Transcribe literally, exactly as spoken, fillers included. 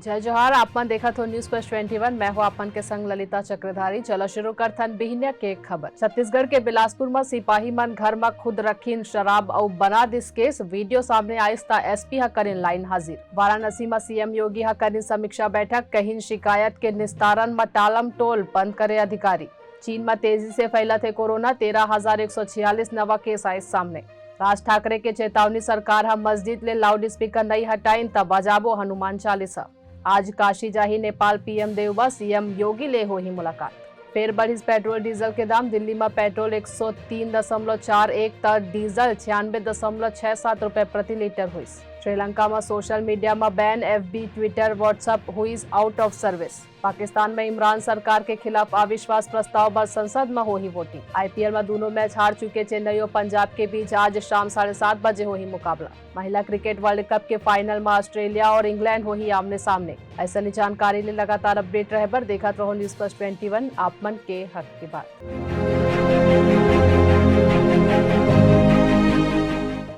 जय जोहार, आप मन देखत हो News Plus twenty one, मैं हो आप मन के संग ललिता चक्रधारी। चलो शुरू करथन बिहनिया के खबर। छत्तीसगढ़ के बिलासपुर म सिपाही मन घर म खुद रखिन शराब अउ बना दिस केस, वीडियो सामने आइस त एसपी ह करिन लाइन हाजिर। वाराणसी म सीएम योगी ह करिन समीक्षा बैठक, कहिन शिकायत के निस्तारण म टालम टोल बंद करे अधिकारी। चीन म तेजी से फैलत हे कोरोना, तेरह हजार एक सौ छियालीस नवा केस आइस सामने। राज ठाकरे के चेतावनी, सरकार ह मस्जिद ले लाउडस्पीकर नइ हटाइन त बजाबो हनुमान चालीसा। आज काशी जाही नेपाल पीएम, देवबा सीएम योगी ले होही मुलाकात। फेर बढ़िस पेट्रोल डीजल के दाम, दिल्ली म पेट्रोल एक सौ तीन दशमलव चार एक त डीजल छियानबे दशमलव छह सात रुपए प्रति लीटर होइस। श्रीलंका म सोशल मीडिया म बैन, एफबी, ट्विटर, WhatsApp होइस आउट ऑफ सर्विस। पाकिस्तान में इमरान सरकार के खिलाफ अविश्वास प्रस्ताव बर संसद में होही वोटिंग। आईपीएल में दोनों मैच हार चुके चेन्नई और पंजाब के बीच आज शाम साढ़े सात बजे होही मुकाबला। महिला क्रिकेट वर्ल्ड कप के फाइनल में ऑस्ट्रेलिया और इंग्लैंड होही आमने सामने। ऐसा जानकारी ले लगातार अपडेट रहे बर देखत रहो News Plus twenty one, आप मन के हक की बात।